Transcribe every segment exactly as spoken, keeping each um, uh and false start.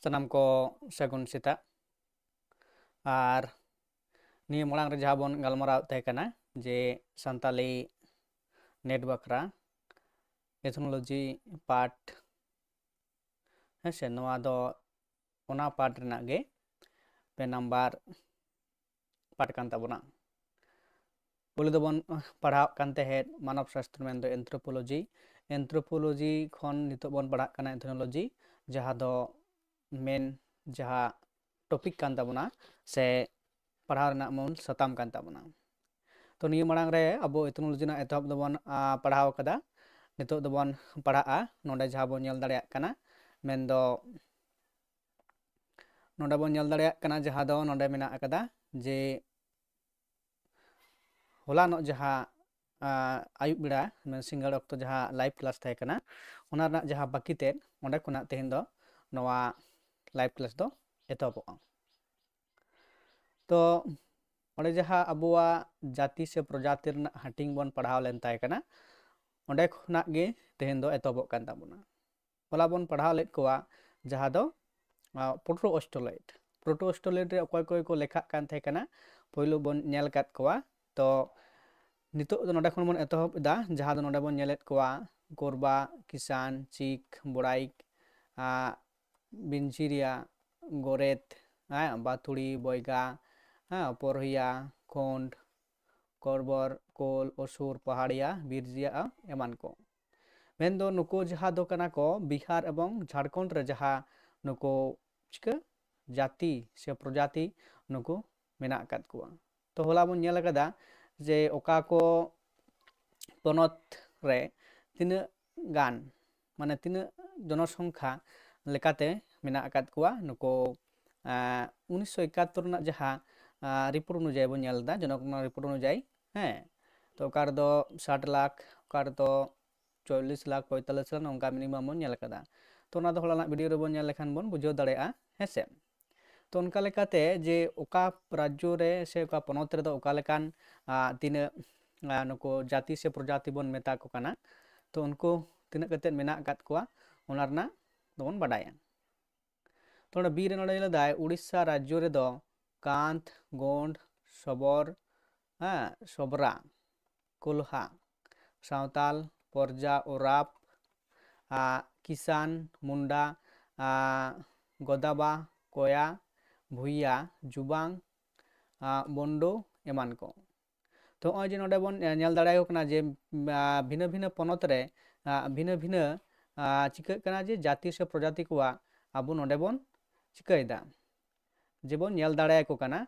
ᱥᱟᱱᱟᱢ ᱠᱚ ᱥᱟᱹᱜᱩᱱ ᱥᱮᱛᱟᱜ᱾ ᱟᱨ ᱱᱤᱭᱟᱹ ᱢᱟᱲᱟᱝ ᱨᱮ ᱡᱟᱦᱟᱸ ᱵᱚᱱ ᱜᱟᱞᱢᱟᱨᱟᱣ ᱛᱟᱦᱮᱸ ᱠᱟᱱᱟ ᱡᱮ ᱥᱟᱱᱛᱟᱞᱤ ᱱᱮᱴ ᱵᱟᱠᱷᱨᱟ ᱮᱛᱷᱱᱳᱞᱚᱡᱤ ᱯᱟᱨᱴ, ᱦᱮᱸ ᱥᱮ, ᱱᱚᱣᱟ ᱫᱚ ᱚᱱᱟ ᱯᱟᱨᱴ ᱨᱮᱱᱟᱜ ᱜᱮ ᱯᱮ ᱱᱟᱢᱵᱟᱨ ᱯᱟᱨᱴ ᱠᱟᱱ ᱛᱟᱵᱚᱱᱟ᱾ ᱯᱳᱭᱞᱳ ᱫᱚᱵᱚᱱ ᱯᱟᱲᱦᱟᱣ ᱠᱟᱱ ᱛᱟᱦᱮᱸᱫ ᱢᱟᱱᱚᱵ ᱥᱟᱥᱛᱨᱚ, ᱢᱮᱱᱫᱚ ᱮᱱᱛᱷᱨᱳᱯᱳᱞᱚᱡᱤ᱾ ᱮᱱᱛᱷᱨᱳᱯᱳᱞᱚᱡᱤ ᱠᱷᱚᱱ ᱱᱤᱛᱚᱜ ᱵᱚᱱ ᱯᱟᱲᱦᱟᱜ ᱠᱟᱱᱟ ᱮᱛᱷᱱᱳᱞᱚᱡᱤ, ᱡᱟᱦᱟᱸ ᱫᱚ ᱢᱮᱱ ᱡᱟᱦᱟᱸ ᱴᱚᱯᱤᱠ ᱠᱟᱱ ᱛᱟᱵᱚᱱᱟ ᱥᱮ ᱯᱟᱲᱦᱟᱣ ᱨᱮᱱᱟᱜ ᱢᱩᱞ ᱥᱟᱛᱟᱢ ᱠᱟᱱ ᱛᱟᱵᱚᱱᱟ᱾ ᱛᱚ ᱱᱤᱭᱟᱹ ᱢᱟᱲᱟᱝ ᱨᱮ ᱟᱵᱚ ᱮᱛᱷᱱᱳᱞᱚᱡᱤ ᱨᱮᱱᱟᱜ ᱮᱛᱚᱦᱚᱵ ᱫᱚᱵᱚᱱ ᱯᱟᱲᱦᱟᱣ ᱟᱠᱟᱫᱟ᱾ ᱱᱤᱛᱚᱜ ᱫᱚᱵᱚᱱ ᱯᱟᱲᱦᱟᱜᱼᱟ ᱱᱚᱰᱮ ᱡᱟᱦᱟᱸ ᱵᱚᱱ ᱧᱮᱞ ᱫᱟᱲᱮᱭᱟᱜ ᱠᱟᱱᱟ, ᱢᱮᱱᱫᱚ ᱱᱚᱰᱮ ᱵᱚᱱ ᱧᱮᱞ ᱫᱟᱲᱮᱭᱟᱜ ᱠᱟᱱᱟ ᱡᱟᱦᱟᱸ ᱫᱚ ᱱᱚᱰᱮ ᱢᱮᱱᱟᱜ ᱟᱠᱟᱫᱟ ᱡᱮ ᱦᱚᱞᱟᱱᱚᱜ ᱡᱟᱦᱟᱸ ᱟᱹᱭᱩᱵ ᱵᱮᱲᱟ, ᱢᱟᱱᱮ ᱥᱤᱸᱜᱟᱹᱲ ᱚᱠᱛᱚ ᱡᱟᱦᱟᱸ ᱞᱟᱭᱤᱵᱷ ᱠᱞᱟᱥ ᱛᱟᱦᱮᱸ ᱠᱟᱱᱟ, ᱚᱱᱟ ᱨᱮᱱᱟᱜ ᱡᱟᱦᱟᱸ ᱵᱟᱹᱠᱤ ᱛᱮᱫ, ᱚᱸᱰᱮ ᱠᱷᱚᱱᱟᱜ ᱛᱮᱦᱮᱧ ᱫᱚ ᱱᱚᱣᱟ ᱞᱟᱭᱤᱵᱷ ᱠᱞᱟᱥ ᱫᱚ ᱮᱛᱚᱦᱚᱵᱚᱜᱼᱟ᱾ ᱛᱚ ᱚᱸᱰᱮ ᱡᱟᱦᱟᱸ ᱟᱵᱚᱣᱟᱜ ᱡᱟᱹᱛᱤ ᱥᱮ ᱯᱨᱚᱡᱟᱛᱤ ᱨᱮᱱᱟᱜ ᱦᱟᱹᱴᱤᱧ ᱵᱚᱱ ᱯᱟᱲᱦᱟᱣ ᱞᱮᱱ ᱛᱟᱦᱮᱸ ᱠᱟᱱᱟ, ᱚᱸᱰᱮ ᱠᱷᱚᱱᱟᱜ ᱜᱮ ᱛᱮᱦᱮᱧ ᱫᱚ ᱮᱛᱚᱦᱚᱵᱚᱜ ᱠᱟᱱ ᱛᱟᱵᱚᱱᱟ᱾ ᱦᱚᱞᱟ ᱵᱚᱱ ᱯᱟᱲᱦᱟᱣ ᱞᱮᱫ ᱠᱚᱣᱟ ᱡᱟᱦᱟᱸ ᱫᱚ ᱯᱨᱳᱴᱳ ᱚᱥᱴᱨᱳᱞᱟᱭᱤᱴ᱾ ᱯᱨᱳᱴᱳ ᱚᱥᱴᱨᱳᱞᱟᱭᱤᱴ ᱨᱮ ᱚᱠᱚᱭ ᱚᱠᱚᱭ ᱠᱚ ᱞᱮᱠᱷᱟᱜ ᱠᱟᱱ ᱛᱟᱦᱮᱸ ᱠᱟᱱᱟ, ᱯᱳᱭᱞᱳ ᱵᱚᱱ ᱧᱮᱞ ᱟᱠᱟᱫ ᱠᱚᱣᱟ᱾ ᱛᱚ ᱱᱤᱛᱚᱜ ᱫᱚ ᱱᱚᱰᱮ ᱠᱷᱚᱱ ᱵᱚᱱ ᱮᱛᱚᱦᱚᱵ ᱮᱫᱟ, ᱡᱟᱦᱟᱸ ᱫᱚ ᱱᱚᱰᱮ ᱵᱚᱱ ᱧᱮᱞᱮᱫ ᱠᱚᱣᱟ ᱠᱳᱨᱵᱟ, ᱠᱤᱥᱟᱱ, ᱪᱤᱠ, ᱵᱚᱲᱟᱭᱤᱠ, ᱵᱤᱱᱡᱤᱨᱤᱭᱟ, ᱜᱳᱨᱮᱛ, ᱦᱮᱸ, ᱵᱟᱛᱩᱲᱤ, ᱵᱚᱭᱜᱟ, ᱦᱮᱸ, ᱯᱚᱨᱦᱤᱭᱟ, ᱠᱷᱚᱸᱰ, ᱠᱚᱨᱵᱚᱨ, ᱠᱳᱞ, ᱚᱥᱩᱨ, ᱯᱟᱦᱟᱲᱤᱭᱟ, ᱵᱤᱨᱡᱤᱭᱟ ᱮᱢᱟᱱ ᱠᱚ᱾ ᱢᱮᱱᱫᱚ ᱱᱩᱠᱩ ᱡᱟᱦᱟᱸ ᱫᱚ ᱠᱟᱱᱟ ᱠᱚ ᱵᱤᱦᱟᱨ ᱮᱵᱚᱝ ᱡᱷᱟᱲᱠᱷᱚᱸᱰ ᱨᱮ ᱡᱟᱦᱟᱸ ᱱᱩᱠᱩ ᱪᱤᱠᱟᱹ ᱡᱟᱹᱛᱤ ᱥᱮ ᱯᱨᱚᱡᱟᱛᱤ ᱱᱩᱠᱩ ᱢᱮᱱᱟᱜ ᱟᱠᱟᱫ ᱠᱚᱣᱟ᱾ ᱛᱚ ᱦᱚᱞᱟ ᱵᱚᱱ ᱧᱮᱞ ᱟᱠᱟᱫᱟ ᱡᱮ ᱚᱠᱟ ᱠᱚ ᱯᱚᱱᱚᱛ ᱨᱮ ᱛᱤᱱᱟᱹᱜ ᱜᱟᱱ, ᱢᱟᱱᱮ ᱛᱤᱱᱟᱹᱜ ᱡᱚᱱᱚᱥᱚᱝᱠᱷᱟ ᱞᱮᱠᱟᱛᱮ ᱢᱮᱱᱟᱜ ᱟᱠᱟᱫ ᱠᱚᱣᱟ ᱱᱩᱠᱩ ᱩᱱᱤᱥᱥᱚ ᱮᱠᱟᱛᱛᱳᱨ ᱨᱮᱱᱟᱜ ᱡᱟᱦᱟᱸ ᱨᱤᱯᱳᱨᱴ ᱚᱱᱩᱡᱟᱭᱤ ᱵᱚᱱ ᱧᱮᱞ ᱮᱫᱟ, ᱡᱚᱱᱚᱜᱚᱱᱚᱱᱟ ᱨᱤᱯᱳᱨᱴ ᱚᱱᱩᱡᱟᱭᱤ, ᱦᱮᱸ, ᱛᱚ ᱚᱠᱟ ᱨᱮᱫᱚ ᱥᱟᱴ ᱞᱟᱠᱷ, ᱚᱠᱟ ᱨᱮᱫᱚ ᱪᱚᱞᱞᱤᱥ ᱞᱟᱠᱷ, ᱯᱚᱸᱭᱛᱟᱞᱞᱤᱥ ᱞᱟᱠᱷ, ᱱᱚᱝᱠᱟ ᱢᱤᱱᱤᱢᱟᱢ ᱵᱚᱱ ᱧᱮᱞ ᱟᱠᱟᱫᱟ᱾ ᱛᱚ ᱚᱱᱟ ᱫᱚ ᱦᱚᱞᱟᱱᱟᱜ ᱵᱷᱤᱰᱤᱭᱳ ᱨᱮᱵᱚᱱ ᱧᱮᱞ ᱞᱮᱠᱷᱟᱱ ᱵᱚᱱ ᱵᱩᱡᱷᱟᱹᱣ ᱫᱟᱲᱮᱭᱟᱜᱼᱟ, ᱦᱮᱸ ᱥᱮ᱾ ᱛᱚ ᱚᱱᱠᱟ ᱞᱮᱠᱟᱛᱮ ᱡᱮ ᱚᱠᱟ ᱨᱟᱡᱽᱡᱚ ᱨᱮ ᱥᱮ ᱚᱠᱟ ᱯᱚᱱᱚᱛ ᱨᱮᱫᱚ ᱚᱠᱟ ᱞᱮᱠᱟᱱ ᱛᱤᱱᱟᱹᱜ ᱱᱩᱠᱩ ᱡᱟᱹᱛᱤ ᱥᱮ ᱯᱨᱚᱡᱟᱛᱤ ᱵᱚᱱ ᱢᱮᱛᱟ ᱠᱚ ᱠᱟᱱᱟ, ᱛᱚ ᱩᱱᱠᱩ ᱛᱤᱱᱟᱹᱜ ᱠᱟᱛᱮᱫ ᱢᱮᱱᱟᱜ ᱟᱠᱟᱫ ᱠᱚᱣᱟ, ᱚᱱᱟ ᱨᱮᱱᱟᱜ ᱫᱚᱵᱚᱱ ᱵᱟᱰᱟᱭᱟ᱾ ᱛᱚ ᱱᱚᱰᱮ ᱵᱤ ᱨᱮ ᱱᱚᱰᱮ ᱞᱟᱹᱭ ᱞᱮᱫᱟᱭ, ᱩᱲᱤᱥᱥᱟ ᱨᱟᱡᱽᱡᱚ ᱨᱮᱫᱚ ᱠᱟᱱᱛ, ᱜᱳᱸᱰ, ᱥᱚᱵᱚᱨ, ᱦᱮᱸ, ᱥᱚᱵᱨᱟ, ᱠᱳᱞᱦᱟ, ᱥᱟᱶᱛᱟᱞ, ᱯᱚᱨᱡᱟ, ᱳᱨᱟᱯ, ᱟ, ᱠᱤᱥᱟᱱ, ᱢᱩᱱᱰᱟ, ᱟ, ᱜᱚᱫᱟᱵᱟ, ᱠᱚᱭᱟ, ᱵᱷᱩᱭᱟ, ᱡᱩᱵᱟᱝ, ᱟ, ᱵᱚᱱᱰᱳ ᱮᱢᱟᱱ ᱠᱚ᱾ ᱛᱚ ᱱᱚᱜᱼᱚᱭ ᱡᱮ ᱱᱚᱰᱮ ᱵᱚᱱ, ᱮ, ᱧᱮᱞ ᱫᱟᱲᱮᱭᱟᱠᱚ ᱠᱟᱱᱟ ᱡᱮ, ᱟ, ᱵᱷᱤᱱᱟᱹ ᱵᱷᱤᱱᱟᱹ ᱯᱚᱱᱚᱛ ᱨᱮ, ᱟ, ᱵᱷᱤᱱᱟᱹ ᱵᱷᱤᱱᱟᱹ, ᱟ, ᱪᱤᱠᱟᱹᱜ ᱠᱟᱱᱟ ᱡᱮ ᱡᱟᱹᱛᱤ ᱥᱮ ᱯᱨᱚᱡᱟᱛᱤ ᱠᱚᱣᱟᱜ ᱟᱵᱚ ᱱᱚᱰᱮ ᱵᱚᱱ ᱪᱤᱠᱟᱹᱭᱮᱫᱟ, ᱡᱮᱵᱚᱱ ᱧᱮᱞ ᱫᱟᱲᱮᱭᱟᱠᱚ ᱠᱟᱱᱟ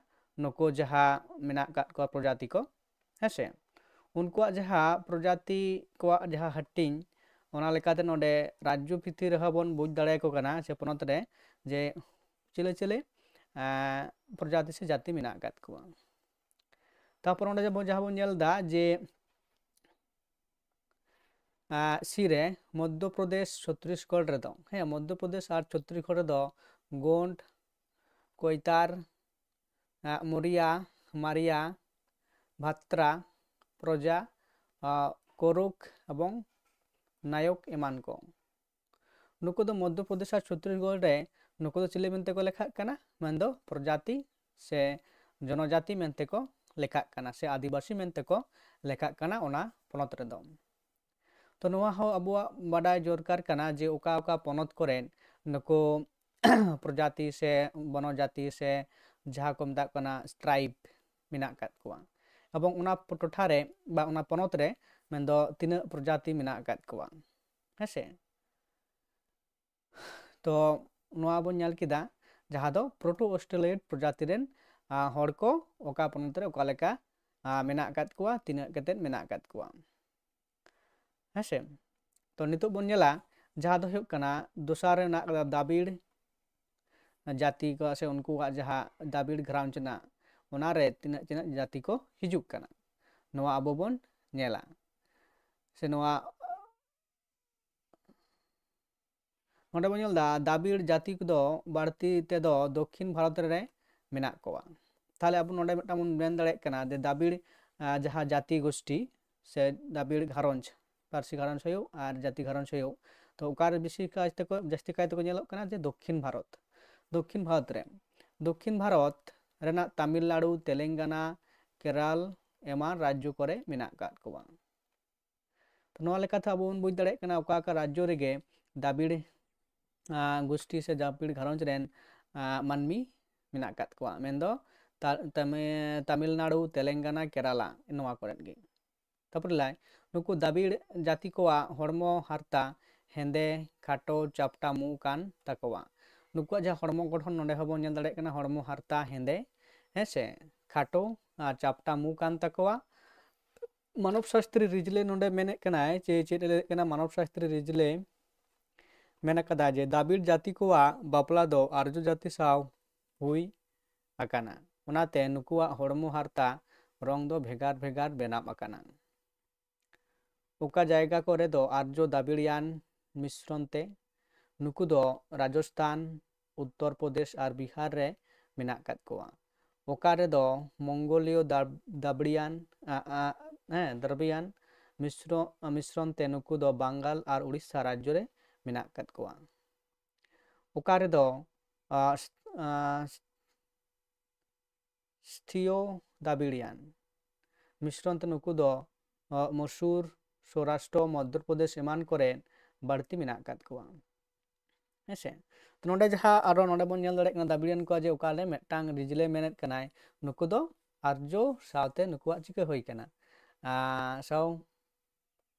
ᱱᱩᱠᱩ ᱡᱟᱦᱟᱸ ᱢᱮᱱᱟᱜ ᱟᱠᱟᱫ ᱠᱚᱣᱟ ᱯᱨᱚᱡᱟᱛᱤ ᱠᱚ, ᱦᱮᱸᱥᱮ, ᱩᱱᱠᱩᱣᱟᱜ ᱡᱟᱦᱟᱸ ᱯᱨᱚᱡᱟᱛᱤ ᱠᱚᱣᱟᱜ ᱡᱟᱦᱟᱸ ᱦᱟᱹᱴᱤᱧ, ᱚᱱᱟ ᱞᱮᱠᱟᱛᱮ ᱱᱚᱰᱮ ᱨᱟᱡᱽᱡᱚ ᱵᱷᱤᱛᱤᱨ ᱨᱮᱦᱚᱸ ᱵᱚᱱ ᱵᱩᱡᱽ ᱫᱟᱲᱮᱭᱟᱠᱚ ᱠᱟᱱᱟ ᱥᱮ ᱯᱚᱱᱚᱛ ᱨᱮ ᱡᱮ ᱪᱤᱞᱤ ᱪᱤᱞᱤ, ᱮᱸ, ᱯᱨᱚᱡᱟᱛᱤ ᱥᱮ ᱡᱟᱹᱛᱤ ᱢᱮᱱᱟᱜ ᱟᱠᱟᱫ ᱠᱚᱣᱟ᱾ ᱛᱟᱨᱯᱚᱨ ᱚᱸᱰᱮ ᱡᱮᱢᱚᱱ ᱡᱟᱦᱟᱸ ᱵᱚᱱ ᱧᱮᱞ ᱮᱫᱟ ᱡᱮ, ᱮᱸ, ᱥᱤ ᱨᱮ ᱢᱚᱫᱽᱫᱷᱚ ᱯᱨᱚᱫᱮᱥ, ᱪᱷᱚᱛᱨᱤᱥᱜᱚᱲ ᱨᱮᱫᱚ, ᱦᱮᱸ, ᱢᱚᱫᱽᱫᱷᱚ ᱯᱨᱚᱫᱮᱥ ᱟᱨ ᱪᱷᱚᱛᱨᱤᱥᱜᱚᱲ ᱨᱮᱫᱚ ᱜᱳᱸᱰ, ᱠᱳᱭᱛᱟᱨ, ᱮᱸ, ᱢᱚᱨᱤᱭᱟ, ᱢᱟᱨᱤᱭᱟ, ᱵᱷᱟᱛᱨᱟ, ᱯᱨᱚᱡᱟ, ᱮᱸ, ᱠᱳᱨᱩᱠ ᱮᱵᱚᱝ ᱱᱟᱭᱚᱠ ᱮᱢᱟᱱ ᱠᱚ᱾ ᱱᱩᱠᱩ ᱫᱚ ᱢᱚᱫᱽᱫᱷᱚ ᱯᱨᱚᱫᱮᱥ ᱟᱨ ᱪᱷᱚᱛᱨᱤᱥᱜᱚᱲ ᱨᱮ ᱱᱩᱠᱩ ᱫᱚ ᱪᱤᱞᱤ ᱢᱮᱱᱛᱮ ᱠᱚ ᱞᱮᱠᱷᱟᱜ ᱠᱟᱱᱟ? ᱢᱮᱱᱫᱚ ᱯᱨᱚᱡᱟᱛᱤ ᱥᱮ ᱡᱚᱱᱚᱡᱟᱛᱤ ᱢᱮᱱᱛᱮ ᱠᱚ ᱞᱮᱠᱷᱟᱜ ᱠᱟᱱᱟ ᱥᱮ ᱟᱹᱫᱤᱵᱟᱹᱥᱤ ᱢᱮᱱᱛᱮ ᱠᱚ ᱞᱮᱠᱷᱟᱜ ᱠᱟᱱᱟ ᱚᱱᱟ ᱯᱚᱱᱚᱛ ᱨᱮᱫᱚ᱾ ᱛᱚ ᱱᱚᱣᱟ ᱦᱚᱸ ᱟᱵᱚᱣᱟᱜ ᱵᱟᱰᱟᱭ ᱫᱚᱨᱠᱟᱨ ᱠᱟᱱᱟ ᱡᱮ ᱚᱠᱟ ᱚᱠᱟ ᱯᱚᱱᱚᱛ ᱠᱚᱨᱮ ᱱᱩᱠᱩ ᱯᱨᱚᱡᱟᱛᱤ ᱥᱮ ᱵᱚᱱᱚᱡᱟᱛᱤ ᱥᱮ ᱡᱟᱦᱟᱸ ᱠᱚ ᱢᱮᱛᱟᱜ ᱠᱟᱱᱟ ᱴᱨᱟᱭᱤᱵᱽ ᱢᱮᱱᱟᱜ ᱟᱠᱟᱫ ᱠᱚᱣᱟ, ᱮᱵᱚᱝ ᱚᱱᱟ ᱴᱚᱴᱷᱟ ᱨᱮ ᱵᱟ ᱚᱱᱟ ᱯᱚᱱᱚᱛ ᱨᱮ ᱢᱮᱱᱫᱚ ᱛᱤᱱᱟᱹᱜ ᱯᱨᱚᱡᱟᱛᱤ ᱢᱮᱱᱟᱜ ᱟᱠᱟᱫ ᱠᱚᱣᱟ, ᱦᱮᱸᱥᱮ᱾ ᱛᱚ ᱱᱚᱣᱟ ᱵᱚᱱ ᱧᱮᱞ ᱠᱮᱫᱟ ᱡᱟᱦᱟᱸ ᱫᱚ ᱯᱨᱳᱴᱳ ᱚᱥᱴᱨᱮᱞᱳᱭᱤᱰ ᱯᱨᱚᱡᱟᱛᱤ ᱨᱮᱱ, ᱟ, ᱦᱚᱲ ᱠᱚ ᱚᱠᱟ ᱯᱚᱱᱚᱛ ᱨᱮ ᱚᱠᱟ ᱞᱮᱠᱟ, ᱟ, ᱢᱮᱱᱟᱜ ᱟᱠᱟᱫ ᱠᱚᱣᱟ, ᱛᱤᱱᱟᱹᱜ ᱠᱟᱛᱮᱫ ᱢᱮᱱᱟᱜ ᱟᱠᱟᱫ ᱠᱚᱣᱟ, ᱦᱮᱸᱥᱮ᱾ ᱛᱚ ᱱᱤᱛᱚᱜ ᱵᱚᱱ ᱧᱮᱞᱟ ᱡᱟᱦᱟᱸ ᱫᱚ ᱦᱩᱭᱩᱜ ᱠᱟᱱᱟ ᱫᱚᱥᱟᱨ ᱨᱮ ᱢᱮᱱᱟᱜ ᱟᱠᱟᱫᱟ ᱫᱟᱵᱤᱲ ᱡᱟᱹᱛᱤ ᱠᱚ ᱥᱮ ᱩᱱᱠᱩᱣᱟᱜ ᱡᱟᱦᱟᱸ ᱫᱟᱵᱤᱲ ᱜᱷᱟᱨᱚᱸᱡᱽ ᱨᱮᱱᱟᱜ, ᱚᱱᱟᱨᱮ ᱛᱤᱱᱟᱹᱜ ᱛᱤᱱᱟᱹᱜ ᱡᱟᱹᱛᱤ ᱠᱚ ᱦᱤᱡᱩᱜ ᱠᱟᱱᱟ, ᱱᱚᱣᱟ ᱟᱵᱚ ᱵᱚᱱ ᱧᱮᱞᱟ᱾ ᱥᱮ ᱱᱚᱣᱟ ᱱᱚᱰᱮ ᱵᱚᱱ ᱧᱮᱞ ᱮᱫᱟ ᱫᱟᱵᱤᱲ ᱡᱟᱹᱛᱤ ᱠᱚᱫᱚ ᱵᱟᱹᱲᱛᱤ ᱛᱮᱫᱚ ᱫᱚᱠᱠᱷᱤᱱ ᱵᱷᱟᱨᱚᱛ ᱨᱮ ᱢᱮᱱᱟᱜ ᱠᱚᱣᱟ᱾ ᱛᱟᱦᱞᱮ ᱟᱵᱚ ᱱᱚᱰᱮ ᱢᱤᱫᱴᱟᱝ ᱵᱚᱱ ᱢᱮᱱ ᱫᱟᱲᱮᱭᱟᱜ ᱠᱟᱱᱟ ᱡᱮ ᱫᱟᱵᱤᱲ, ᱟ, ᱡᱟᱦᱟᱸ ᱡᱟᱹᱛᱤ ᱜᱳᱥᱴᱤ ᱥᱮ ᱫᱟᱵᱤᱲ ᱜᱷᱟᱨᱚᱸᱡᱽ, ᱯᱟᱹᱨᱥᱤ ᱜᱷᱟᱨᱚᱸᱡᱽ ᱦᱩᱭᱩᱜ ᱟᱨ ᱡᱟᱹᱛᱤ ᱜᱷᱟᱨᱚᱸᱡᱽ ᱦᱩᱭᱩᱜ᱾ ᱛᱚ ᱚᱠᱟᱨᱮ ᱵᱮᱥᱤ ᱠᱟᱭ ᱛᱮᱠᱚ, ᱡᱟᱹᱥᱛᱤ ᱠᱟᱭ ᱛᱮᱠᱚ ᱧᱮᱞᱚᱜ ᱠᱟᱱᱟ? ᱡᱮ ᱫᱚᱠᱠᱷᱤᱱ ᱵᱷᱟᱨᱚᱛ᱾ ᱫᱚᱠᱠᱷᱤᱱ ᱵᱷᱟᱨᱚᱛ ᱨᱮ, ᱫᱚᱠᱠᱷᱤᱱ ᱵᱷᱟᱨᱚᱛ ᱨᱮᱱᱟᱜ ᱛᱟᱢᱤᱞᱱᱟᱲᱩ, ᱛᱮᱞᱮᱝᱜᱟᱱᱟ, ᱠᱮᱨᱟᱞ ᱮᱢᱟᱱ ᱨᱟᱡᱽᱡᱚ ᱠᱚᱨᱮ ᱢᱮᱱᱟᱜ ᱟᱠᱟᱫ ᱠᱚᱣᱟ᱾ ᱛᱚ ᱱᱚᱣᱟ ᱞᱮᱠᱟᱛᱮ ᱟᱵᱚ ᱵᱚᱱ ᱵᱩᱡᱽ ᱫᱟᱲᱮᱭᱟᱜ ᱠᱟᱱᱟ ᱚᱠᱟ ᱚᱠᱟ ᱨᱟᱡᱽᱡᱚ ᱨᱮᱜᱮ ᱫᱟᱵᱤᱲ, ᱟᱸ, ᱜᱩᱥᱴᱤ ᱥᱮ ᱫᱟᱵᱤᱲ ᱜᱷᱟᱨᱚᱸᱡᱽ ᱨᱮᱱ, ᱟᱸ, ᱢᱟᱹᱱᱢᱤ ᱢᱮᱱᱟᱜ ᱟᱠᱟᱫ ᱠᱚᱣᱟ, ᱢᱮᱱᱫᱚ ᱛᱟ-, ᱛᱟᱢᱤ-, ᱛᱟᱢᱤᱞᱱᱟᱲᱩ, ᱛᱮᱞᱮᱝᱜᱟᱱᱟ, ᱠᱮᱨᱟᱞᱟ, ᱱᱚᱣᱟ ᱠᱚᱨᱮᱫ ᱜᱮ᱾ ᱛᱟᱯᱚᱨᱮ ᱞᱟᱹᱭ, ᱱᱩᱠᱩ ᱫᱟᱵᱤᱲ ᱡᱟᱹᱛᱤ ᱠᱚᱣᱟᱜ ᱦᱚᱲᱢᱚ ᱦᱟᱨᱛᱟ ᱦᱮᱸᱫᱮ, ᱠᱷᱟᱴᱚ, ᱪᱟᱯᱴᱟ ᱢᱩ ᱠᱟᱱ ᱛᱟᱠᱚᱣᱟ᱾ ᱱᱩᱠᱩᱣᱟᱜ ᱡᱟᱦᱟᱸ ᱦᱚᱲᱢᱚ ᱜᱚᱴᱷᱚᱱ, ᱱᱚᱰᱮ ᱦᱚᱸᱵᱚᱱ ᱧᱮᱞ ᱫᱟᱲᱮᱭᱟᱜ ᱠᱟᱱᱟ, ᱦᱚᱲᱢᱚ ᱦᱟᱨᱛᱟ ᱦᱮᱸᱫᱮ, ᱦᱮᱸ ᱥᱮ, ᱠᱷᱟᱴᱚ ᱟᱨ ᱪᱟᱯᱴᱟ ᱢᱩ ᱠᱟᱱ ᱛᱟᱠᱚᱣᱟ᱾ ᱢᱟᱱᱚᱵ ᱥᱟᱥᱛᱨᱤ ᱨᱤᱡᱽᱞᱮ ᱱᱚᱰᱮ ᱢᱮᱱᱮᱫ ᱠᱟᱱᱟᱭ, ᱪᱮ ᱪᱮᱫ ᱮ ᱞᱟᱹᱭᱮᱫ ᱠᱟᱱᱟ? ᱢᱟᱱᱚᱵ ᱥᱟᱥᱛᱨᱤ ᱨᱤᱡᱽᱞᱮ ᱢᱮᱱ ᱟᱠᱟᱫᱟ ᱡᱮ ᱫᱟᱵᱤᱲ ᱡᱟᱹᱛᱤ ᱠᱚᱣᱟᱜ ᱵᱟᱯᱞᱟ ᱫᱚ ᱟᱨᱡᱚ ᱡᱟᱹᱛᱤ ᱥᱟᱶ ᱦᱩᱭ ᱟᱠᱟᱱᱟ, ᱚᱱᱟᱛᱮ ᱱᱩᱠᱩᱣᱟᱜ ᱦᱚᱲᱢᱚ ᱦᱟᱨᱛᱟ ᱨᱚᱝ ᱫᱚ ᱵᱷᱮᱜᱟᱨ ᱵᱷᱮᱜᱟᱨ ᱵᱮᱱᱟᱣ ᱟᱠᱟᱱᱟ᱾ ᱚᱠᱟ ᱡᱟᱭᱜᱟ ᱠᱚᱨᱮ ᱫᱚ ᱟᱨᱡᱚ ᱫᱟᱵᱤᱲᱤᱭᱟᱱ ᱢᱤᱥᱨᱚᱱ ᱛᱮ, ᱱᱩᱠᱩ ᱫᱚ ᱨᱟᱡᱚᱥᱛᱷᱟᱱ, ᱩᱛᱛᱚᱨ ᱯᱨᱚᱫᱮᱥ ᱟᱨ ᱵᱤᱦᱟᱨ ᱨᱮ ᱢᱮᱱᱟᱜ ᱟᱠᱟᱫ ᱠᱚᱣᱟ᱾ ᱚᱠᱟ ᱨᱮᱫᱚ ᱢᱚᱝᱜᱳᱞᱤᱭᱚ ᱫᱟᱵ-, ᱫᱟᱵᱲᱤᱭᱟᱱ, ᱟ, ᱟ, ᱦᱮᱸ, ᱫᱨᱟᱵᱤᱭᱟᱱ ᱢᱤᱥᱨᱚ-, ᱢᱤᱥᱨᱚᱱ ᱛᱮ ᱱᱩᱠᱩ ᱫᱚ ᱵᱟᱝᱜᱟᱞ ᱟᱨ ᱩᱲᱤᱥᱥᱟ ᱨᱟᱡᱽᱡᱚ ᱨᱮ ᱢᱮᱱᱟᱜ ᱟᱠᱟᱫ ᱠᱚᱣᱟ᱾ ᱚᱠᱟ ᱨᱮᱫᱚ, ᱟ, ᱥ-, ᱟ, ᱥ-, ᱥᱛᱷᱤᱭᱚ ᱫᱟᱵᱤᱲᱤᱭᱟᱱ ᱢᱤᱥᱨᱚᱱ ᱛᱮ ᱱᱩᱠᱩ ᱫᱚ, ᱟ, ᱢᱚᱥᱩᱨ, ᱥᱳᱨᱟᱥᱴᱨᱚ, ᱢᱚᱫᱽᱫᱷᱚ ᱯᱨᱚᱫᱮᱥ ᱮᱢᱟᱱ ᱠᱚᱨᱮ ᱵᱟᱹᱲᱛᱤ ᱢᱮᱱᱟᱜ ᱟᱠᱟᱫ ᱠᱚᱣᱟ᱾ ᱦᱮᱸ ᱥᱮ? ᱛᱚ ᱱᱚᱰᱮ ᱡᱟᱦᱟᱸ ᱟᱨᱚ ᱱᱚᱰᱮ ᱵᱚᱱ ᱧᱮᱞ ᱫᱟᱲᱮᱭᱟᱜ ᱠᱟᱱᱟ, ᱫᱟᱵᱤᱲᱤᱭᱟᱱ ᱠᱚᱣᱟᱜ ᱡᱮ ᱚᱠᱟ ᱨᱮ ᱢᱤᱫᱴᱟᱝ ᱨᱤᱡᱽᱞᱮ ᱢᱮᱱᱮᱫ ᱠᱟᱱᱟᱭ, ᱱᱩᱠᱩ ᱫᱚ ᱟᱨᱡᱚ ᱥᱟᱶᱛᱮ ᱱᱩᱠᱩᱣᱟᱜ ᱪᱤᱠᱟᱹ ᱦᱩᱭ ᱠᱟᱱᱟ? ᱟ, ᱥᱟᱶ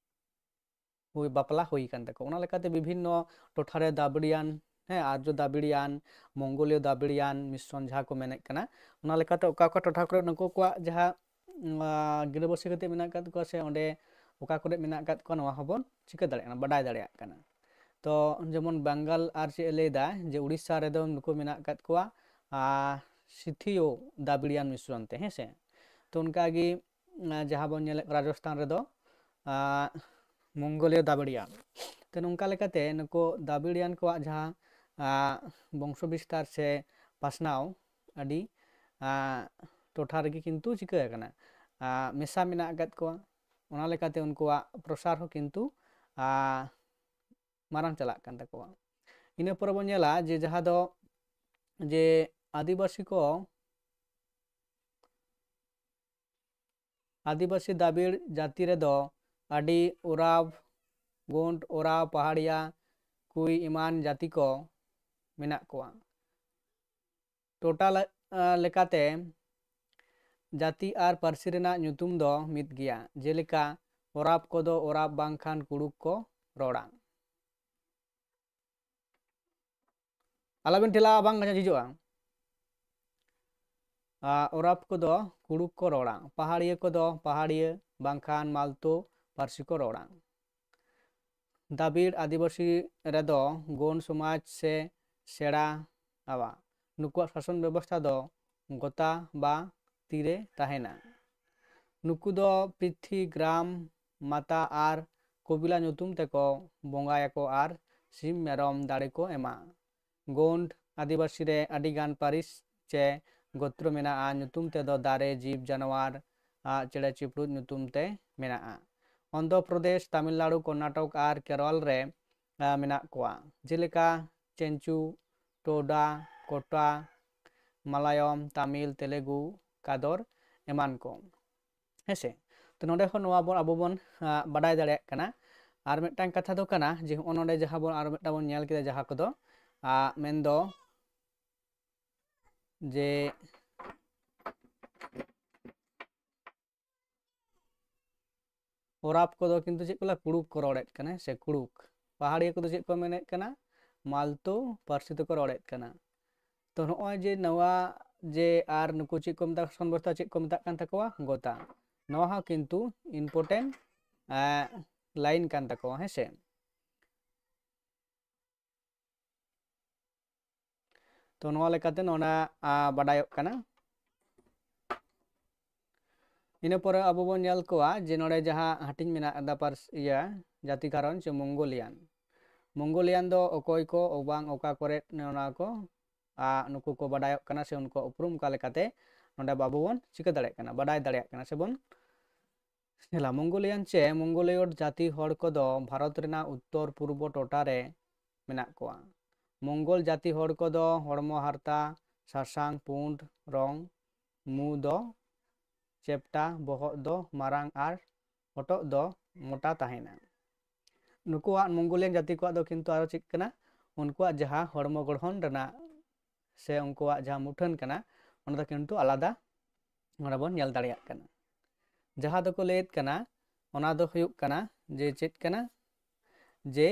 ᱦᱩᱭ, ᱵᱟᱯᱞᱟ ᱦᱩᱭ ᱟᱠᱟᱱ ᱛᱟᱠᱚᱣᱟ᱾ ᱚᱱᱟ ᱞᱮᱠᱟᱛᱮ ᱵᱤᱵᱷᱤᱱᱱᱚ ᱴᱚᱴᱷᱟ ᱨᱮ ᱫᱟᱵᱲᱤᱭᱟᱱ, ᱦᱮᱸ, ᱟᱨᱡᱚ ᱫᱟᱵᱲᱤᱭᱟᱱ, ᱢᱚᱝᱜᱳᱞᱤᱭᱚ ᱫᱟᱵᱲᱤᱭᱟᱱ ᱢᱤᱥᱨᱚᱱ ᱡᱟᱦᱟᱸ ᱠᱚ ᱢᱮᱱᱮᱫ ᱠᱟᱱᱟ, ᱚᱱᱟ ᱞᱮᱠᱟᱛᱮ ᱚᱠᱟ ᱚᱠᱟ ᱴᱚᱴᱷᱟ ᱠᱚᱨᱮ ᱱᱩᱠᱩ ᱠᱚᱣᱟᱜ ᱡᱟᱦᱟᱸ, ᱩᱸ, ᱟ, ᱜᱤᱨᱟᱹᱵᱟᱹᱥᱤ ᱠᱟᱛᱮ ᱢᱮᱱᱟᱜ ᱟᱠᱟᱫ ᱠᱚᱣᱟ ᱥᱮ ᱚᱸᱰᱮ ᱚᱠᱟ ᱠᱚᱨᱮ ᱢᱮᱱᱟᱜ ᱟᱠᱟᱫ ᱠᱚᱣᱟ, ᱱᱚᱣᱟ ᱦᱚᱸᱵᱚᱱ ᱪᱤᱠᱟᱹ ᱫᱟᱲᱮᱭᱟᱜ ᱠᱟᱱᱟ, ᱵᱟᱰᱟᱭ ᱫᱟᱲᱮᱭᱟᱜ ᱠᱟᱱᱟ᱾ ᱛᱚ ᱡᱮᱢᱚᱱ ᱵᱟᱝᱜᱟᱞ ᱟᱨ ᱪᱮᱫ ᱮ ᱞᱟᱹᱭᱫᱟ ᱡᱮ ᱩᱲᱤᱥᱥᱟ ᱨᱮᱫᱚ ᱱᱩᱠᱩ ᱢᱮᱱᱟᱜ ᱟᱠᱟᱫ ᱠᱚᱣᱟ, ᱟ, ᱥᱤᱛᱷᱤᱭᱚ ᱫᱟᱵᱲᱤᱭᱟᱱ ᱢᱤᱥᱨᱚᱱ ᱛᱮ, ᱦᱮᱸ ᱥᱮ? ᱛᱚ ᱚᱱᱠᱟᱜᱮ, ᱟ, ᱡᱟᱦᱟᱸ ᱵᱚᱱ ᱧᱮᱞᱮᱫ ᱨᱟᱡᱚᱥᱛᱷᱟᱱ ᱨᱮᱫᱚ, ᱟ, ᱢᱚᱝᱜᱳᱞᱤᱭᱚ ᱫᱟᱵᱲᱤᱭᱟᱱ᱾ ᱛᱚ ᱱᱚᱝᱠᱟ ᱞᱮᱠᱟᱛᱮ ᱱᱩᱠᱩ ᱫᱟᱵᱲᱤᱭᱟᱱ ᱠᱚᱣᱟᱜ ᱡᱟᱦᱟᱸ, ᱟ, ᱵᱚᱝᱥᱚ ᱵᱤᱥᱛᱟᱨ ᱥᱮ ᱯᱟᱥᱱᱟᱣ ᱟᱹᱰᱤ, ᱟ, ᱴᱚᱴᱷᱟ ᱨᱮᱜᱮ ᱠᱤᱱᱛᱩ ᱪᱤᱠᱟᱹ ᱟᱠᱟᱱᱟ, ᱟ, ᱢᱮᱥᱟ ᱢᱮᱱᱟᱜ ᱟᱠᱟᱫ ᱠᱚᱣᱟ᱾ ᱚᱱᱟ ᱞᱮᱠᱟᱛᱮ ᱩᱱᱠᱩᱣᱟᱜ ᱯᱨᱚᱥᱟᱨ ᱦᱚᱸ ᱠᱤᱱᱛᱩ ᱟᱨ ᱢᱟᱨᱟᱝ ᱪᱟᱞᱟᱜ ᱠᱟᱱ ᱛᱟᱠᱚᱣᱟ᱾ ᱤᱱᱟᱹ ᱯᱚᱨᱮ ᱵᱚᱱ ᱧᱮᱞᱟ ᱡᱮ ᱡᱟᱦᱟᱸ ᱫᱚ ᱡᱮ ᱟᱹᱫᱤᱵᱟᱹᱥᱤ ᱠᱚ ᱟᱹᱫᱤᱵᱟᱹᱥᱤ ᱫᱟᱵᱤᱲ ᱡᱟᱹᱛᱤ ᱨᱮᱫᱚ ᱟᱹᱰᱤ ᱳᱨᱟᱣ, ᱜᱳᱸᱰ, ᱳᱨᱟᱣ, ᱯᱟᱦᱟᱲᱤᱭᱟ, ᱠᱩᱭ ᱮᱢᱟᱱ ᱡᱟᱹᱛᱤ ᱠᱚ ᱢᱮᱱᱟᱜ ᱠᱚᱣᱟ᱾ ᱴᱚᱴᱷᱟ ᱞᱮᱠᱟᱛᱮ ᱡᱟᱹᱛᱤ ᱟᱨ ᱯᱟᱹᱨᱥᱤ ᱨᱮᱱᱟᱜ ᱧᱩᱛᱩᱢ ᱫᱚ ᱢᱤᱫ ᱜᱮᱭᱟ᱾ ᱡᱮᱞᱮᱠᱟ, ᱳᱨᱟᱵ ᱠᱚᱫᱚ ᱳᱨᱟᱵ ᱵᱟᱝᱠᱷᱟᱱ ᱠᱩᱲᱩᱠ ᱠᱚ ᱨᱚᱲᱟ᱾ ᱟᱞᱚᱵᱤᱱ ᱴᱷᱮᱞᱟᱣᱟ, ᱵᱟᱝ ᱡᱷᱤᱡᱚᱜᱼᱟ᱾ ᱳᱨᱟᱵ ᱠᱚᱫᱚ ᱠᱩᱲᱩᱠ ᱠᱚ ᱨᱚᱲᱟ᱾ ᱯᱟᱦᱟᱲᱤᱭᱟᱹ ᱠᱚᱫᱚ ᱯᱟᱦᱟᱲᱤᱭᱟᱹ ᱵᱟᱝᱠᱷᱟᱱ ᱢᱟᱞᱛᱳ ᱯᱟᱹᱨᱥᱤ ᱠᱚ ᱨᱚᱲᱟ᱾ ᱫᱟᱵᱤᱲ ᱟᱹᱫᱤᱵᱟᱹᱥᱤ ᱨᱮᱫᱚ ᱜᱳᱱ ᱥᱚᱢᱟᱡᱽ ᱥᱮ ᱥᱮᱬᱟ ᱟᱣᱟ᱾ ᱱᱩᱠᱩᱣᱟᱜ ᱥᱟᱥᱚᱱ ᱵᱮᱵᱚᱥᱛᱷᱟ ᱫᱚ ᱜᱚᱛᱟ ᱵᱟ ᱛᱤᱨᱮ ᱛᱟᱦᱮᱱᱟ᱾ ᱱᱩᱠᱩ ᱫᱚ ᱯᱨᱤᱛᱷᱤ, ᱜᱨᱟᱢ, ᱢᱟᱛᱟ ᱟᱨ ᱠᱚᱵᱤᱞᱟ ᱧᱩᱛᱩᱢ ᱛᱮᱠᱚ ᱵᱚᱸᱜᱟᱭᱟᱠᱚ ᱟᱨ ᱥᱤᱢ ᱢᱮᱨᱚᱢ ᱫᱟᱲᱮ ᱠᱚ ᱮᱢᱟ᱾ ᱜᱳᱱᱰ ᱟᱹᱫᱤᱵᱟᱹᱥᱤ ᱨᱮ ᱟᱹᱰᱤᱜᱟᱱ ᱯᱟᱹᱨᱤᱥ ᱪᱮ ᱜᱳᱛᱨᱚ ᱢᱮᱱᱟᱜᱼᱟ᱾ ᱧᱩᱛᱩᱢ ᱛᱮᱫᱚ ᱫᱟᱨᱮ, ᱡᱤᱵᱽ ᱡᱟᱱᱣᱟᱨ, ᱟᱨ ᱪᱮᱬᱮ ᱪᱤᱯᱨᱩᱫ ᱧᱩᱛᱩᱢ ᱛᱮ ᱢᱮᱱᱟᱜᱼᱟ᱾ ᱚᱱᱫᱷᱨᱚ ᱯᱨᱚᱫᱮᱥ, ᱛᱟᱢᱤᱞᱱᱟᱲᱩ, ᱠᱚᱨᱱᱟᱴᱚᱠ ᱟᱨ ᱠᱮᱨᱚᱞ ᱨᱮ ᱢᱮᱱᱟᱜ ᱠᱚᱣᱟ, ᱡᱮᱞᱮᱠᱟ ᱪᱮᱱᱪᱩ, ᱴᱳᱰᱟ, ᱠᱳᱴᱟ, ᱢᱟᱞᱟᱭᱚᱢ, ᱛᱟᱢᱤᱞ, ᱛᱮᱞᱮᱜᱩ, ᱠᱟᱫᱚᱨ ᱮᱢᱟᱱ ᱠᱚ᱾ ᱦᱮᱸᱥᱮ? ᱛᱚ ᱱᱚᱰᱮ ᱠᱷᱚᱱ ᱱᱚᱣᱟ ᱵᱚᱱ, ᱟᱵᱚ ᱵᱚᱱ ᱵᱟᱰᱟᱭ ᱫᱟᱲᱮᱭᱟᱜ ᱠᱟᱱᱟ᱾ ᱟᱨ ᱢᱤᱫᱴᱟᱝ ᱠᱟᱛᱷᱟ ᱫᱚ ᱠᱟᱱᱟ ᱡᱮ ᱦᱚᱸᱜᱼᱚ ᱱᱚᱰᱮ ᱡᱟᱦᱟᱸ ᱵᱚᱱ ᱟᱨ ᱢᱤᱫᱴᱟᱝ ᱵᱚᱱ ᱧᱮᱞ ᱠᱮᱫᱟ, ᱡᱟᱦᱟᱸ ᱠᱚᱫᱚ ᱢᱮᱱᱫᱚ ᱡᱮ ᱳᱨᱟᱯ ᱠᱚᱫᱚ ᱠᱤᱱᱛᱩ ᱪᱮᱫ ᱠᱚ ᱞᱟᱹᱭᱟ? ᱠᱩᱲᱩᱠ ᱠᱚ ᱨᱚᱲᱮᱫ ᱠᱟᱱᱟ, ᱥᱮ ᱠᱩᱲᱩᱠ᱾ ᱯᱟᱦᱟᱲᱤᱭᱟᱹ ᱠᱚᱫᱚ ᱪᱮᱫ ᱠᱚ ᱢᱮᱱᱮᱫ ᱠᱟᱱᱟ? ᱢᱟᱞᱛᱳ ᱯᱟᱹᱨᱥᱤ ᱛᱮᱠᱚ ᱨᱚᱲᱮᱫ ᱠᱟᱱᱟ᱾ ᱛᱚ ᱱᱚᱜᱼᱚᱭ ᱡᱮ ᱱᱚᱣᱟ ᱡᱮ ᱟᱨ ᱱᱩᱠᱩ ᱪᱮᱫ ᱠᱚ ᱢᱮᱛᱟᱜ, ᱥᱚᱱᱵᱚᱨᱛᱟ ᱪᱮᱫ ᱠᱚ ᱢᱮᱛᱟᱜ ᱠᱟᱱ ᱛᱟᱠᱚᱣᱟ? ᱜᱚᱛᱟ᱾ ᱱᱚᱣᱟ ᱦᱚᱸ ᱠᱤᱱᱛᱩ important line ᱠᱟᱱ ᱛᱟᱠᱚᱣᱟ, ᱦᱮᱸ ᱥᱮ? ᱛᱚ ᱱᱚᱣᱟ ᱞᱮᱠᱟᱛᱮ ᱱᱚᱰᱮ ᱵᱟᱰᱟᱭᱚᱜ ᱠᱟᱱᱟ᱾ ᱤᱱᱟᱹ ᱯᱚᱨᱮ ᱟᱵᱚ ᱵᱚᱱ ᱧᱮᱞ ᱠᱚᱣᱟ ᱡᱮ ᱱᱚᱰᱮ ᱡᱟᱦᱟᱸ ᱦᱟᱹᱴᱤᱧ ᱢᱮᱱᱟᱜ ᱠᱟᱫᱟ ᱯᱟᱹᱨᱥᱤ, ᱤᱭᱟᱹ, ᱡᱟᱹᱛᱤ ᱜᱷᱟᱨᱚᱸᱡᱽ, ᱢᱚᱝᱜᱳᱞᱤᱭᱟᱱ᱾ ᱢᱚᱝᱜᱳᱞᱤᱭᱟᱱ ᱫᱚ ᱚᱠᱚᱭ ᱠᱚ, ᱵᱟᱝ ᱚᱠᱟ ᱠᱚᱨᱮ, ᱱᱚᱣᱟ ᱠᱚ ᱱᱩᱠᱩ ᱠᱚ ᱵᱟᱰᱟᱭᱚᱜ ᱠᱟᱱᱟ ᱥᱮ ᱩᱱᱠᱩᱣᱟᱜ ᱩᱯᱨᱩᱢ ᱚᱠᱟ ᱞᱮᱠᱟᱛᱮ, ᱱᱚᱰᱮ ᱟᱵᱚ ᱵᱚᱱ ᱪᱤᱠᱟᱹ ᱫᱟᱲᱮᱭᱟᱜ ᱠᱟᱱᱟ, ᱵᱟᱰᱟᱭ ᱫᱟᱲᱮᱭᱟᱜ ᱠᱟᱱᱟ ᱥᱮ ᱵᱚᱱ ᱧᱮᱞᱟ, ᱢᱚᱝᱜᱳᱞᱤᱭᱟᱱ ᱪᱮ ᱢᱚᱝᱜᱳᱞᱤᱭᱚᱰ ᱡᱟᱹᱛᱤ ᱦᱚᱲ ᱠᱚᱫᱚ ᱵᱷᱟᱨᱚᱛ ᱨᱮᱱᱟᱜ ᱩᱛᱛᱚᱨ ᱯᱩᱨᱵᱚ ᱴᱚᱴᱷᱟ ᱨᱮ ᱢᱮᱱᱟᱜ ᱠᱚᱣᱟ᱾ ᱢᱚᱝᱜᱳᱞ ᱡᱟᱹᱛᱤ ᱦᱚᱲ ᱠᱚᱫᱚ ᱦᱚᱲᱢᱚ ᱦᱟᱨᱛᱟ ᱥᱟᱥᱟᱝ ᱯᱩᱸᱰ ᱨᱚᱝ, ᱢᱩ ᱫᱚ ᱪᱮᱯᱴᱟ, ᱵᱚᱦᱚᱜ ᱫᱚ ᱢᱟᱨᱟᱝ ᱟᱨ ᱦᱚᱴᱚᱜ ᱫᱚ ᱢᱚᱴᱟ ᱛᱟᱦᱮᱱᱟ᱾ ᱱᱩᱠᱩᱣᱟᱜ ᱢᱚᱝᱜᱳᱞᱤᱭᱟᱱ ᱡᱟᱹᱛᱤ ᱠᱚᱣᱟᱜ ᱫᱚ ᱠᱤᱱᱛᱩ ᱟᱨᱚ ᱪᱮᱫ ᱠᱟᱱᱟ, ᱩᱱᱠᱩᱣᱟᱜ ᱡᱟᱦᱟᱸ ᱦᱚᱲᱢᱚ ᱜᱚᱲᱦᱚᱱ ᱨᱮᱱᱟᱜ ᱥᱮ ᱩᱱᱠᱩᱣᱟᱜ ᱡᱟᱦᱟᱸ ᱢᱩᱴᱷᱟᱹᱱ ᱠᱟᱱᱟ, ᱚᱱᱟ ᱫᱚ ᱠᱤᱱᱛᱩ ᱟᱞᱟᱫᱟ ᱱᱚᱰᱮ ᱵᱚᱱ ᱧᱮᱞ ᱫᱟᱲᱮᱭᱟᱜ ᱠᱟᱱᱟ᱾ ᱡᱟᱦᱟᱸ ᱫᱚᱠᱚ ᱞᱟᱹᱭᱮᱫ ᱠᱟᱱᱟ, ᱚᱱᱟ ᱫᱚ ᱦᱩᱭᱩᱜ ᱠᱟᱱᱟ ᱡᱮ ᱪᱮᱫ ᱠᱟᱱᱟ, ᱡᱮ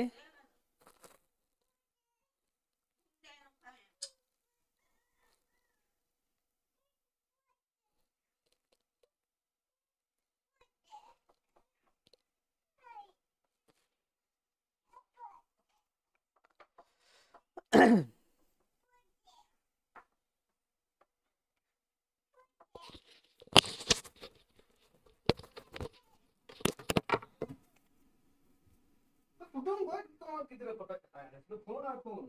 ᱠᱩᱴᱩᱢ ᱜᱚᱡ ᱠᱚ ᱜᱤᱫᱽᱨᱟᱹ ᱯᱚᱴᱚᱡ ᱠᱟᱛᱟᱭ ᱠᱟᱱᱟ, ᱥᱩᱫᱷᱩ ᱯᱷᱳᱱ ᱟᱨ ᱯᱷᱳᱱ᱾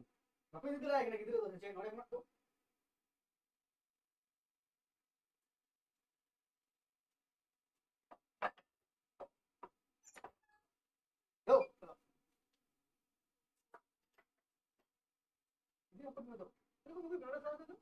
ᱵᱟᱯᱮ ᱤᱫᱤ ᱫᱟᱲᱮᱭᱟᱭ ᱠᱟᱱᱟ ᱜᱤᱫᱽᱨᱟᱹ ᱫᱚ, ᱥᱮ ᱪᱮᱫ ᱱᱚᱰᱮ ᱢᱮᱱᱟᱜ ᱠᱚ? ᱫᱚ᱾ ᱤᱫᱤ ᱟᱯᱮ ᱫᱚ᱾ ᱤᱫᱤ ᱟᱯᱮ ᱫᱚ᱾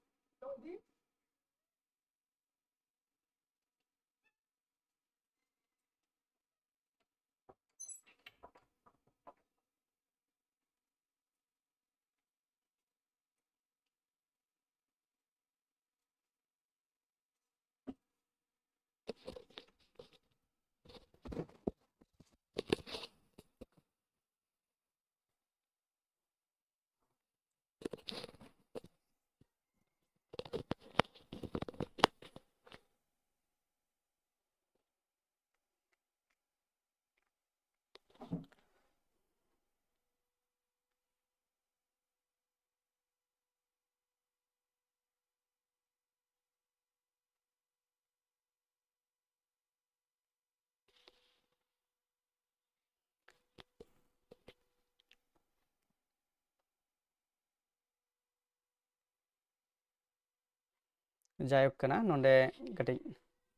ᱡᱟᱭᱦᱳᱠ ᱠᱟᱱᱟ, ᱱᱚᱰᱮ ᱠᱟᱹᱴᱤᱡ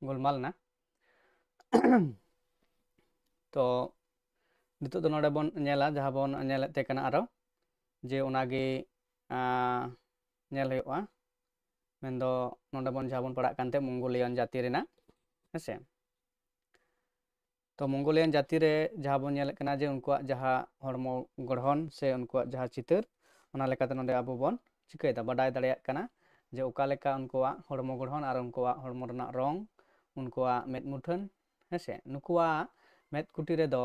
ᱜᱳᱞᱢᱟᱞ ᱮᱱᱟ᱾ ᱛᱚ ᱱᱤᱛᱚᱜ ᱫᱚ ᱱᱚᱰᱮ ᱵᱚᱱ ᱧᱮᱞᱟ, ᱡᱟᱦᱟᱸ ᱵᱚᱱ ᱧᱮᱞᱮᱫ ᱛᱮ ᱠᱟᱱᱟ ᱟᱨᱚ, ᱡᱮ ᱚᱱᱟᱜᱮ ᱟᱸ, ᱧᱮᱞ ᱦᱩᱭᱩᱜᱼᱟ᱾ ᱢᱮᱱᱫᱚ ᱱᱚᱰᱮ ᱵᱚᱱ ᱡᱟᱦᱟᱸ ᱵᱚᱱ ᱯᱟᱲᱦᱟᱜ ᱠᱟᱱ ᱛᱟᱦᱮᱸ ᱢᱚᱝᱜᱳᱞᱤᱭᱟᱱ ᱡᱟᱹᱛᱤ ᱨᱮᱱᱟᱜ, ᱦᱮᱸᱥᱮ? ᱛᱚ ᱢᱚᱝᱜᱳᱞᱤᱭᱟᱱ ᱡᱟᱹᱛᱤ ᱨᱮ ᱡᱟᱦᱟᱸ ᱵᱚᱱ ᱧᱮᱞᱮᱫ ᱠᱟᱱᱟ ᱡᱮ ᱩᱱᱠᱩᱣᱟᱜ ᱡᱟᱦᱟᱸ ᱦᱚᱲᱢᱚ ᱜᱚᱲᱦᱚᱱ ᱥᱮ ᱩᱱᱠᱩᱣᱟᱜ ᱡᱟᱦᱟᱸ ᱪᱤᱛᱟᱹᱨ, ᱚᱱᱟ ᱞᱮᱠᱟᱛᱮ ᱱᱚᱰᱮ ᱟᱵᱚ ᱵᱚᱱ ᱪᱤᱠᱟᱹᱭᱮᱫᱟ, ᱵᱟᱰᱟᱭ ᱫᱟᱲᱮᱭᱟᱜ ᱠᱟᱱᱟ ᱡᱮ ᱚᱠᱟ ᱞᱮᱠᱟ ᱩᱱᱠᱩᱣᱟᱜ ᱦᱚᱲᱢᱚ ᱜᱚᱲᱦᱚᱱ ᱟᱨ ᱩᱱᱠᱩᱣᱟᱜ ᱦᱚᱲᱢᱚ ᱨᱮᱱᱟᱜ ᱨᱚᱝ, ᱩᱱᱠᱩᱣᱟᱜ ᱢᱮᱫ ᱢᱩᱴᱷᱟᱹᱱ, ᱦᱮᱸᱥᱮ? ᱱᱩᱠᱩᱣᱟᱜ ᱢᱮᱫ ᱠᱩᱴᱤ ᱨᱮᱫᱚ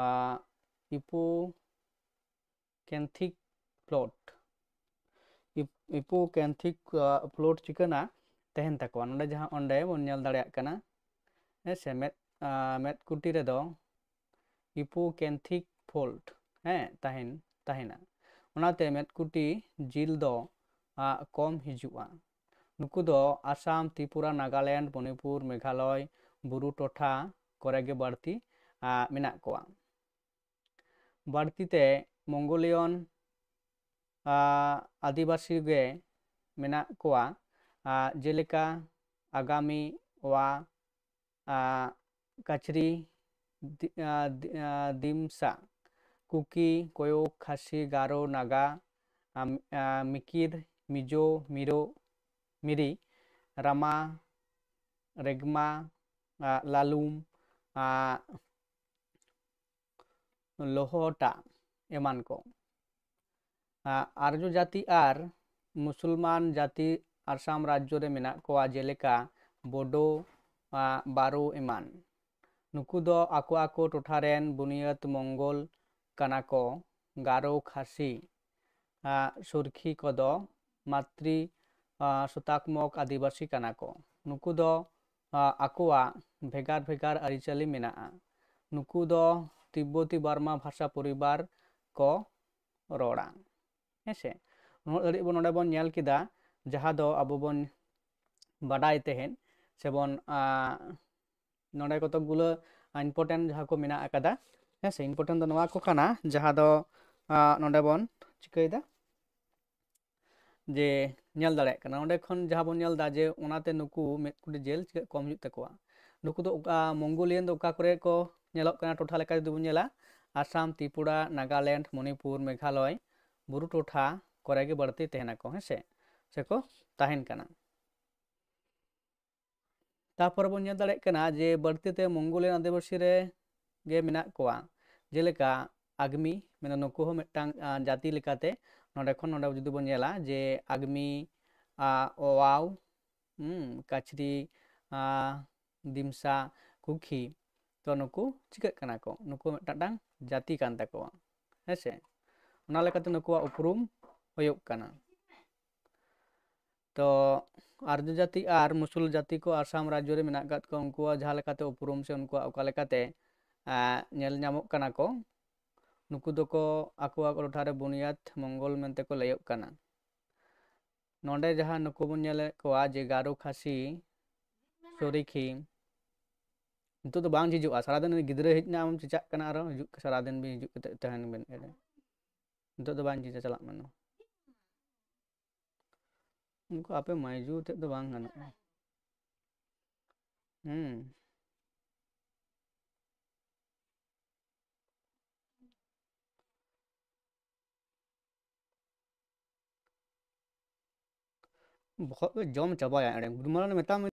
ᱟᱸ, ᱤᱯᱳᱠᱮᱱᱛᱷᱤᱠ ᱯᱷᱞᱳᱴ, ᱤᱯᱳᱠᱮᱱᱛᱷᱤᱠ ᱯᱷᱞᱳᱴ ᱪᱤᱠᱟᱹᱱᱟ ᱛᱟᱦᱮᱱ ᱛᱟᱠᱚᱣᱟ᱾ ᱱᱚᱰᱮ ᱡᱟᱦᱟᱸ ᱚᱸᱰᱮ ᱵᱚᱱ ᱧᱮᱞ ᱫᱟᱲᱮᱭᱟᱜ ᱠᱟᱱᱟ, ᱦᱮᱸ ᱥᱮ, ᱢᱮᱫ ᱟᱸ, ᱢᱮᱫ ᱠᱩᱴᱤ ᱨᱮᱫᱚ ᱤᱯᱳᱠᱮᱱᱛᱷᱤᱠ ᱯᱷᱳᱞᱰ, ᱦᱮᱸ, ᱛᱟᱦᱮᱱ ᱛᱟᱦᱮᱱᱟ᱾ ᱚᱱᱟᱛᱮ ᱢᱮᱫ ᱠᱩᱴᱤ ᱡᱤᱞ ᱫᱚ ᱟᱸ, ᱠᱚᱢ ᱦᱤᱡᱩᱜᱼᱟ᱾ ᱱᱩᱠᱩ ᱫᱚ ᱟᱥᱟᱢ, ᱛᱨᱤᱯᱩᱨᱟ, ᱱᱟᱜᱟᱞᱮᱱᱰ, ᱢᱚᱱᱤᱯᱩᱨ, ᱢᱮᱜᱷᱟᱞᱚᱭ, ᱵᱩᱨᱩ ᱴᱚᱴᱷᱟ ᱠᱚᱨᱮ ᱜᱮ ᱵᱟᱹᱲᱛᱤ ᱟᱸ, ᱢᱮᱱᱟᱜ ᱠᱚᱣᱟ᱾ ᱵᱟᱹᱲᱛᱤ ᱛᱮ ᱢᱚᱝᱜᱳᱞᱤᱭᱚᱱ ᱟᱸ, ᱟᱹᱫᱤᱵᱟᱹᱥᱤ ᱜᱮ ᱢᱮᱱᱟᱜ ᱠᱚᱣᱟ, ᱟᱸ, ᱡᱮᱞᱮᱠᱟ ᱟᱜᱟᱢᱤ, ᱣᱟ, ᱟᱸ, ᱠᱟᱪᱨᱤ, ᱫᱤ-, ᱟᱸ, ᱫᱤ-, ᱟᱸ, ᱫᱤᱢᱥᱟ, ᱠᱩᱠᱤ, ᱠᱚᱭᱳᱠ, ᱠᱷᱟᱥᱤ, ᱜᱟᱨᱳ, ᱱᱟᱜᱟ, ᱟᱸ, ᱟᱸ, ᱢᱤᱠᱤᱨ, ᱢᱤᱡᱳ, ᱢᱤᱨᱳ, ᱢᱤᱨᱤ, ᱨᱟᱢᱟ, ᱨᱮᱜᱽᱢᱟ, ᱟᱸ, ᱞᱟᱞᱩᱢ, ᱟᱸ, ᱞᱳᱦᱳᱴᱟ ᱮᱢᱟᱱ ᱠᱚ᱾ ᱟᱸ, ᱟᱨᱡᱚ ᱡᱟᱹᱛᱤ ᱟᱨ ᱢᱩᱥᱚᱞᱢᱟᱱ ᱡᱟᱹᱛᱤ ᱟᱥᱟᱢ ᱨᱟᱡᱽᱡᱚ ᱨᱮ ᱢᱮᱱᱟᱜ ᱠᱚᱣᱟ, ᱡᱮᱞᱮᱠᱟ ᱵᱳᱰᱳ, ᱟᱸ, ᱵᱟᱨᱳ ᱮᱢᱟᱱ᱾ ᱱᱩᱠᱩ ᱫᱚ ᱟᱠᱚ ᱟᱠᱚ ᱴᱚᱴᱷᱟ ᱨᱮᱱ ᱵᱩᱱᱤᱭᱟᱹᱫ ᱢᱚᱝᱜᱚᱞ ᱠᱟᱱᱟ ᱠᱚ᱾ ᱜᱟᱨᱳ, ᱠᱷᱟᱥᱤ, ᱟᱸ, ᱥᱩᱨᱠᱷᱤ ᱠᱚᱫᱚ ᱢᱟᱛᱨᱤ, ᱟᱸ, ᱥᱳᱛᱟᱠᱢᱚᱠ ᱟᱹᱫᱤᱵᱟᱹᱥᱤ ᱠᱟᱱᱟ ᱠᱚ᱾ ᱱᱩᱠᱩ ᱫᱚ, ᱟᱸ, ᱟᱠᱚᱣᱟᱜ ᱵᱷᱮᱜᱟᱨ ᱵᱷᱮᱜᱟᱨ ᱟᱹᱨᱤᱪᱟᱹᱞᱤ ᱢᱮᱱᱟᱜᱼᱟ᱾ ᱱᱩᱠᱩ ᱫᱚ ᱛᱤᱵᱵᱚᱛᱤ ᱵᱟᱨᱢᱟ ᱵᱷᱟᱥᱟ ᱯᱚᱨᱤᱵᱟᱨ ᱠᱚ ᱨᱚᱲᱟ᱾ ᱦᱮᱸᱥᱮ, ᱱᱩᱱᱟᱹᱜ ᱫᱷᱟᱹᱨᱤᱡ ᱵᱚᱱ, ᱱᱚᱰᱮ ᱵᱚᱱ ᱧᱮᱞ ᱠᱮᱫᱟ, ᱡᱟᱦᱟᱸ ᱫᱚ ᱟᱵᱚ ᱵᱚᱱ ᱵᱟᱰᱟᱭ ᱛᱟᱦᱮᱸᱫ ᱥᱮᱵᱚᱱ, ᱟᱸ, ᱱᱚᱰᱮ ᱠᱚᱛᱚᱠ ᱜᱩᱞᱟᱹ important ᱡᱟᱦᱟᱸ ᱠᱚ ᱢᱮᱱᱟᱜ ᱟᱠᱟᱫᱟ, ᱦᱮᱸ ᱥᱮ, important ᱫᱚ ᱱᱚᱣᱟ ᱠᱚ ᱠᱟᱱᱟ, ᱡᱟᱦᱟᱸ ᱫᱚ, ᱟᱸ, ᱱᱚᱰᱮ ᱵᱚᱱ ᱪᱤᱠᱟᱹᱭᱮᱫᱟ, ᱡᱮ ᱧᱮᱞ ᱫᱟᱲᱮᱭᱟᱜ ᱠᱟᱱᱟ᱾ ᱱᱚᱰᱮ ᱠᱷᱚᱱ ᱡᱟᱦᱟᱸ ᱵᱚᱱ ᱧᱮᱞ ᱮᱫᱟ ᱡᱮ ᱚᱱᱟᱛᱮ ᱱᱩᱠᱩ ᱢᱮᱫ ᱠᱩᱴᱤ ᱡᱮᱞ ᱪᱮᱫᱟᱜ ᱠᱚᱢ ᱦᱩᱭᱩᱜ ᱛᱟᱠᱚᱣᱟ᱾ ᱱᱩᱠᱩ ᱫᱚ ᱚᱠᱟ, ᱢᱚᱝᱜᱳᱞᱤᱭᱟᱱ ᱫᱚ ᱚᱠᱟ ᱠᱚᱨᱮ ᱠᱚ ᱧᱮᱞᱚᱜ ᱠᱟᱱᱟ ᱴᱚᱴᱷᱟ ᱞᱮᱠᱟ ᱡᱩᱫᱤ ᱵᱚᱱ ᱧᱮᱞᱟ, ᱟᱥᱟᱢ, ᱛᱨᱤᱯᱩᱨᱟ, ᱱᱟᱜᱟᱞᱮᱱᱰ, ᱢᱚᱱᱤᱯᱩᱨ, ᱢᱮᱜᱷᱟᱞᱚᱭ, ᱵᱩᱨᱩ ᱴᱚᱴᱷᱟ ᱠᱚᱨᱮ ᱜᱮ ᱵᱟᱹᱲᱛᱤ ᱛᱟᱦᱮᱱᱟᱠᱚ, ᱦᱮᱸ ᱥᱮ, ᱥᱮᱠᱚ ᱛᱟᱦᱮᱱ ᱠᱟᱱᱟ᱾ ᱛᱟᱨᱯᱚᱨᱮ ᱵᱚᱱ ᱧᱮᱞ ᱫᱟᱲᱮᱭᱟᱜ ᱠᱟᱱᱟ ᱡᱮ ᱵᱟᱹᱲᱛᱤ ᱛᱮ ᱢᱚᱝᱜᱳᱞᱤᱭᱟᱱ ᱟᱹᱫᱤᱵᱟᱹᱥᱤ ᱨᱮ ᱜᱮ ᱢᱮᱱᱟᱜ ᱠᱚᱣᱟ, ᱡᱮᱞᱮᱠᱟ ᱟᱜᱽᱢᱤ, ᱢᱮᱱᱫᱚ ᱱᱩᱠᱩ ᱦᱚᱸ ᱢᱤᱫᱴᱟᱝ, ᱟᱸ, ᱡᱟᱹᱛᱤ ᱞᱮᱠᱟᱛᱮ ᱱᱚᱰᱮ ᱠᱷᱚᱱ ᱱᱚᱰᱮ ᱡᱩᱫᱤ ᱵᱚᱱ ᱧᱮᱞᱟ ᱡᱮ ᱟᱜᱽᱢᱤ, ᱟ, ᱳᱣᱟᱣ, ᱦᱩᱸ, ᱠᱟᱪᱷᱨᱤ, ᱟ, ᱫᱤᱢᱥᱟ, ᱠᱩᱠᱷᱤ, ᱛᱚ ᱱᱩᱠᱩ ᱪᱤᱠᱟᱹᱜ ᱠᱟᱱᱟ ᱠᱚ? ᱱᱩᱠᱩ ᱢᱤᱫᱴᱟᱝ ᱡᱟᱹᱛᱤ ᱠᱟᱱ ᱛᱟᱠᱚᱣᱟ, ᱦᱮᱸ ᱥᱮ? ᱚᱱᱟ ᱞᱮᱠᱟᱛᱮ ᱱᱩᱠᱩᱣᱟᱜ ᱩᱯᱨᱩᱢ ᱦᱩᱭᱩᱜ ᱠᱟᱱᱟ᱾ ᱛᱚ ᱟᱨᱡᱚ ᱡᱟᱹᱛᱤ ᱟᱨ ᱢᱩᱥᱩᱞ ᱡᱟᱹᱛᱤ ᱠᱚ ᱟᱥᱟᱢ ᱨᱟᱡᱽᱡᱚ ᱨᱮ ᱢᱮᱱᱟᱜ ᱟᱠᱟᱫ ᱠᱚᱣᱟ, ᱩᱱᱠᱩᱣᱟᱜ ᱡᱟᱦᱟᱸ ᱞᱮᱠᱟᱛᱮ ᱩᱯᱨᱩᱢ ᱥᱮ ᱩᱱᱠᱩᱣᱟᱜ ᱚᱠᱟ ᱞᱮᱠᱟᱛᱮ, ᱮᱸ, ᱧᱮᱞ ᱧᱟᱢᱚᱜ ᱠᱟᱱᱟ ᱠᱚ, ᱱᱩᱠᱩ ᱫᱚᱠᱚ ᱟᱠᱚᱣᱟᱜ ᱴᱚᱴᱷᱟ ᱨᱮ ᱵᱩᱱᱤᱭᱟᱫ ᱢᱚᱝᱜᱚᱞ ᱢᱮᱱᱛᱮ ᱠᱚ ᱞᱟᱹᱭᱚᱜ ᱠᱟᱱᱟ᱾ ᱱᱚᱰᱮ ᱡᱟᱦᱟᱸ ᱱᱩᱠᱩ ᱵᱚᱱ ᱧᱮᱞᱮᱫ ᱠᱚᱣᱟ ᱡᱮ ᱜᱟᱨᱳ, ᱠᱷᱟᱥᱤ, ᱥᱚᱨᱤᱠᱷᱤ, ᱱᱤᱛᱚᱜ ᱫᱚ ᱵᱟᱝ ᱡᱷᱤᱡᱚᱜᱼᱟ, ᱥᱟᱨᱟᱫᱤᱱ ᱩᱱᱤ ᱜᱤᱫᱽᱨᱟᱹ ᱦᱮᱡ ᱮᱱᱟ, ᱟᱢᱮᱢ ᱪᱮᱪᱟᱜ ᱠᱟᱱᱟ, ᱟᱨᱚ ᱦᱤᱡᱩᱜ, ᱥᱟᱨᱟᱫᱤᱱ ᱵᱤᱱ ᱦᱤᱡᱩᱜ ᱠᱟᱛᱮ ᱛᱟᱦᱮᱱ ᱵᱤᱱ ᱮᱸᱰᱮ᱾ ᱱᱤᱛᱚᱜ ᱫᱚ ᱵᱟᱝ ᱡᱷᱤᱡᱟ, ᱪᱟᱞᱟᱜ ᱢᱮ ᱱᱚᱣᱟ᱾ ᱩᱱᱠᱩ ᱟᱯᱮ ᱢᱟᱹᱭᱡᱩ ᱛᱮᱫ ᱫᱚ ᱵᱟᱝ ᱜᱟᱱᱚᱜᱼᱟ᱾ ᱦᱩᱸ᱾ ᱵᱚᱦᱚᱜ ᱜᱮ ᱡᱚᱢ ᱪᱟᱵᱟᱭᱟ ᱮᱲᱮ᱾ ᱜᱩᱰᱢᱟᱞᱟᱱ ᱢᱮᱛᱟᱢ